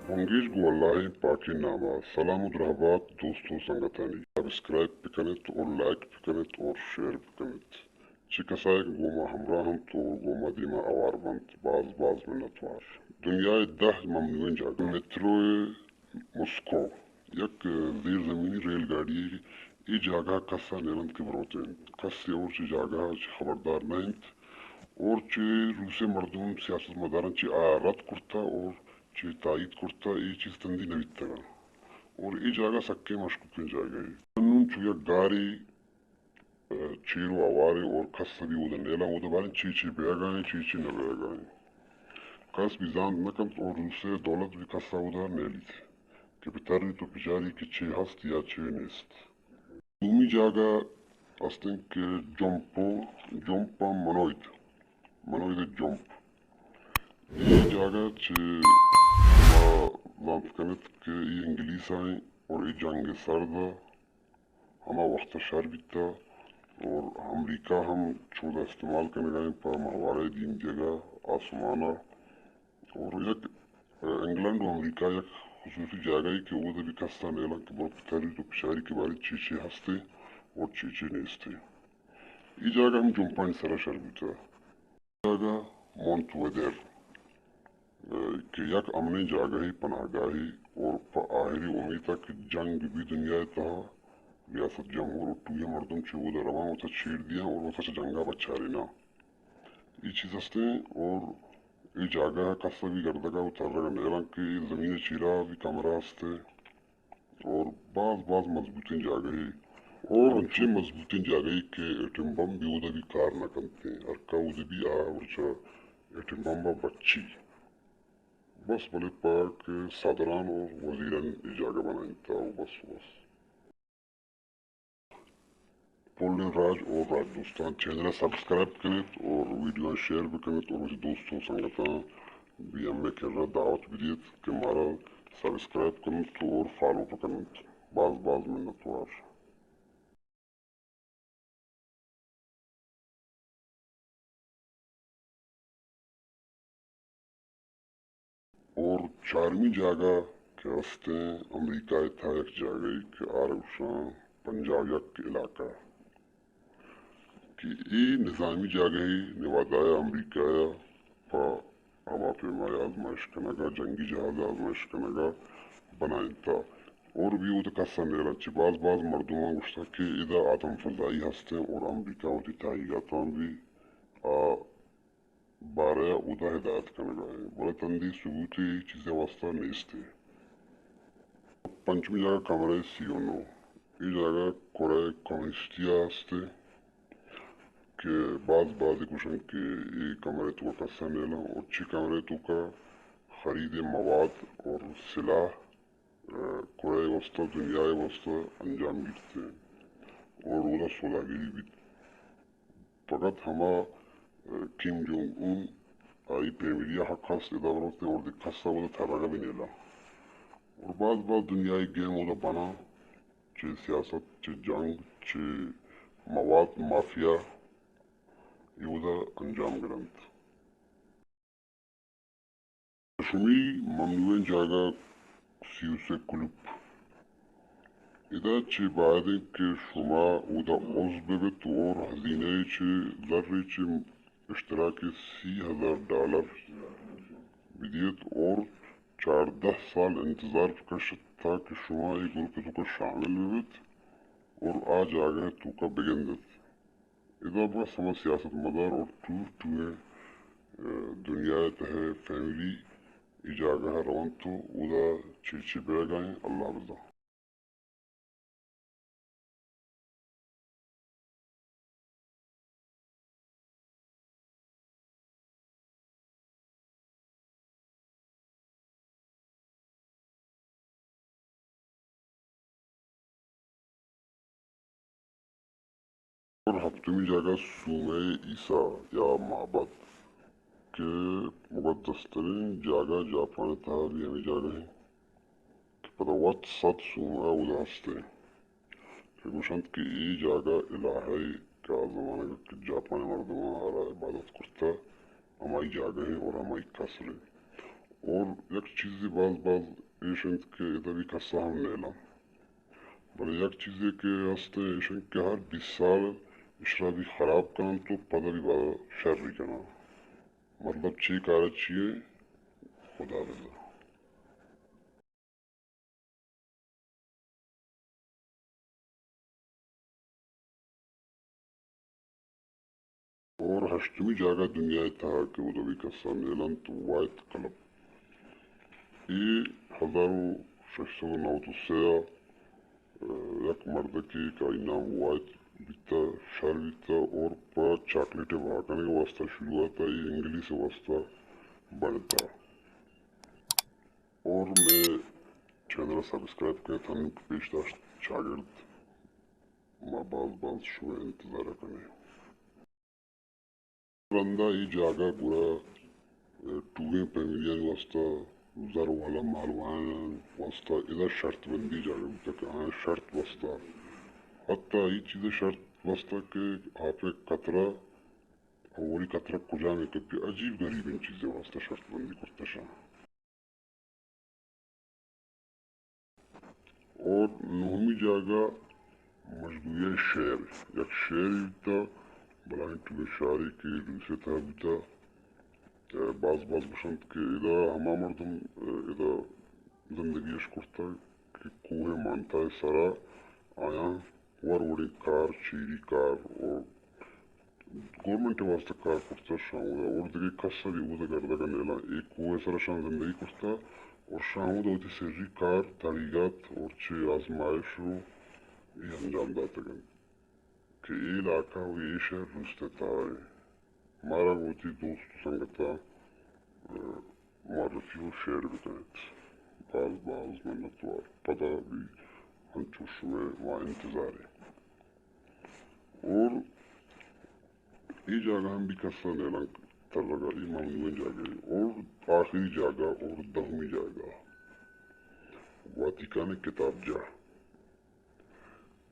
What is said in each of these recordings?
بنگیج گوں اللہ ءِ پاکیں نام ءَ۔ سلام و درہبات دوست و سنگتانی۔ سبسکرائب بکنت اور لائک بکنت اور شیئر بکنت۔ چہ کسائے کہ گوں ما ہمراہ انت و گوں ما دیما ہوار بنت، باز باز منتوار۔ دنیا ءِ دہ ممنوعیں جاگہ۔ میترو ءِ مسکو، یک زیرزمینی ریل گاڑی یے۔ اے جاگہ ءَ کس ءَ نیل انت کہ بروت انت۔ کس ءَ اور چہ جاگہ ءَ چہ خبردار نہ انت۔ اور چہ روس ءِ مردم، سیاست مداراں چہ آ رد کرتہ اور چہ تائید کرتہ، اے چیز تندی نہ بیتگ۔ اور اے جاگہ سکیں مشکوکیں جاگہے۔ نوں چو یک گارے چیر و ہوارے اور کس ءَ بھی اودا نیلاں، اودا باریں چے چے بیگا ایں، چے چے نہ بیگا ایں۔ کس بھی زانت نہ کنت اور روس ءِ دولت بھی کس ءَ اودا نیلیت کہ بتریت و بچاریت کہ چے ہست یا چے نیست۔ دومی جاگہ است انت کہ جمپو، جمپ منوید، منوید جمپ۔ اے جاگہ چہ ما زانت کنت کہ اے انگلیس ءَ ایں اور اے جنگ سرد ءَ ہما وخت ءَ شر بیتہ اور امریکہ ہم چودا استعمال کنگا انت پہ ماہوارہ ءِ دیم دیگا آسمان ءَ۔ اور یک، ءَ، انگلینڈ و امریکہ یک خصوصی جاگہے کہ اودا بھی کس ءَ نیلاں کہ بروت بتریت و بچاریت کہ باریں چی چی ہستے اور چی چی نیستے۔ اے جاگہ ہم جمپانی سرا شر بوتہ۔ جاگہ مونت ویدر، ءَ، کہ یک امنیں جاگہے، پناہگاہے اور پہ آہری امیت ءَ کہ جنگ بہ بی دنیا ءِ تہا، ریاست جمہور و ٹوہی مردم چہ اودا رواں، وتا چیر دیاں اور وتا چہ جنگا بچاریناں۔ اے چیز ہستیں اور اے جاگہ ءَ کس ءَ بھی گردگا و ترگا نیلاں کہ اے زمین ءِ چیرا بھی کمرہ ہستیں۔ اور باز باز مضبوطیں جاگہے۔ اور انچیں مضبوطیں جاگہے کہ ایٹم بم بھی اودا بھی کار نہ کنتیں۔ ہرکا اودا بھی آ ورچا ایٹم بم با بچی۔ بس بلے پاک صدران اور وزیران اے جاگہ بنائینتا و بس، بس۔ پولیں راج اور راج دوستان، چینل ءَ سبسکرائب کنت اور ویڈیو شیئر بکنت اور وتی دوست و سنگتاں بھی ہمے کرا دعوت بدیت کہ مارا سبسکرائب کنت اور فالو بکنت۔ باز باز منتوار۔ اور چارمی جاگہ کہ ہستیں امریکہ ءِ تہا یک جاگہے کہ آرا گوشاں پنجاب یک علاقہ کہ اے نظامی جاگہے، نوادا ءِ امریکہ ءَ پہ ہواپیمائی آزمائش کنگا، جنگی جہاز آزمائش کنگا بنائینتا۔ اور بھی اودا کسا نیلاں، چہ باز باز مردماں گوشتا کہ ادا آدم فضائی ہستیں اور امریکہ وتی تحقیقاتاں بھی آ بارہ ءَ اودا ہدایت کنگا ایں، بلے تندی ثبوتے اے چیز ءِ واستہ نیست ایں۔ پنچمی جاگہ کمرہ سی و نو، اے جاگہ کرہ کمیونسٹی ءَ است ایں کہ باز باز گوشن کہ اے کمرہ توکا کسا نیلاں اور چی کمرہ توکا خرید مواد اور سلاح، ءَ، کرہ ءِ واستہ، دنیا ءِ واستہ انجام گیرتے اور اودا سوداگری بیت۔ فقط ہما، ءَ، کیم جونگ اون آئی فیملی ءَ حق ہست ادا بروت اور دگہ کس ءَ اودا ترگ ءَ بھی نیلاں۔ اور باز باز دنیا ءِ گیم اودا بناں، چہ سیاست، چہ جنگ، چہ مواد مافیا، اے اودا انجام گرنت۔ شمی ممنوعیں جاگہ سی و سے کلوپ۔ ادا چہ باید انت کہ شما اودا عضو بہ بیت اور ہزینہ چہ زر چہ اشتراک سی ہزار ڈالر بدیت اور چاردہ سال انتظار بکشت تاکہ شما اے گروپ توکا شامل بہ بیت اور آ جاگہ توکا بگندت۔ ادا بس ہما سیاست مدار اور ٹوہ ٹوہیں، ءَ، دنیا ءِ تہ ءَ فیملی اے جاگہ ءَ رونت و اودا چے چے بیگا ایں، اللہ بزاں۔ اور ہپتمی جاگہ صومعہ عیسی یا معبد کہ مقدس ترین جاگہ جاپان ءِ تہا بھی ہمے جاگہ ایں کہ پدا وت صد صومعہ اودا ہست ایں۔ کہ گوشنت کہ اے جاگہ الہے کہ آ زمانگ کہ جاپانی مردماں آرا عبادت کرتہ، ہمائی جاگہ ایں اور ہمائی قصر ایں۔ اور یک چیزے باز باز ایش انت کہ ادا بھی کسا ہم نیلاں۔ بلے یک چیزے کہ ہست ایش انت کہ ہر بیست سال اشرا بھی خراب کناں تو پدا بھی باز شر کناں۔ مطلب چی کار چیے؟ خدا بزا۔ اور ہشتمی جاگہ دنیا ء تہا کہ ادا بھی کسا نیلنت وائٹ کلب۔ اے ہزار و شش سد و نود و سے ء، ء، یک مردکے کہ آئی نام وائٹ بیتا، شر بیتا اور پہ چاکلیٹ ء بہا کنگ ء واسطہ شروعات ء اے انگلیس ء واسطہ بنتا۔ اور مئے چینل ء سبسکرائب کنت، ہنوک پیش داشت چاگرد۔ ما باز باز شمئے انتظار ء کنیں۔ رندا اے جاگہ گڑا، ء، ٹوہیں فیملیانی واسطہ، زر والا مالوانانی واسطہ ادا شرط بندی جاگہ بوتگ کہ آیاں شرط بستہ، حتی اے چیز ء شرط بستہ کہ آپ ء قطرہ، اولی قطرہ کجام ء کپی، عجیب غریبیں چیزے واسطہ شرط بندی کرتہ شاں۔ اور نہمی جاگہ مجدویہ شہر، یک شہرے بیتا، بلاہیں ٹوہیں شہرے کہ روس ء تہا بیتا۔ ء باز باز گوشنت کہ ادا ہما مردم، ء، ادا زندگی اش کرتا کہ کوہ مانتا ء سرا آیاں وڑ وڑیں کار، چیری کار اور گورنمنٹ ء واستہ کار کرتہ، شاں اودا اور دگہ کس ء بھی اودا گردگ ء نیلاں۔ اے کوہ ء سرا شاں زندگی کرتہ اور شاں اودا وتی سری کار، تحقیقات اور چہ آزمائش و اے انجام داتگ انت کہ اے علاقہ و اے شہر روس ء تہا انت۔ مارا گوں وتی دوست و سنگتاں، ء، معرفی و شیئر بکنیت۔ باز باز منتوار۔ پدا بھی انچو شمئے ما انتظار ایں۔ اور اے جاگہ ہم بھی کسا نیلاں ترگا، اے ممنوعیں جاگہ ایں۔ اور آخری جاگہ اور دہمی جاگہ واتیکان کتاب جاہ۔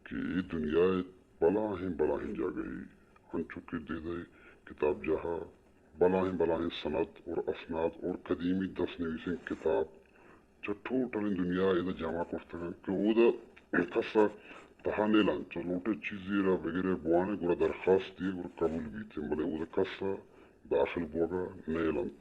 کہ اے دنیا ء بلاہیں بلاہیں جاگہے، انچو کہ دیدہ کتاب جاہ ء بلاہیں بلاہیں سند اور اسناد اور قدیمی دست نویسیں کتاب چہ ٹوٹلیں دنیا ء ادا جمع کرتگ انت کہ اودا کس ء تہا نیلنت۔ چہ لوٹے چیزے را بگرے بوانے گڑا درخواست دیے گڑا قبول بیت، بلے اودا کس ء داخل بوگ ء نیلنت۔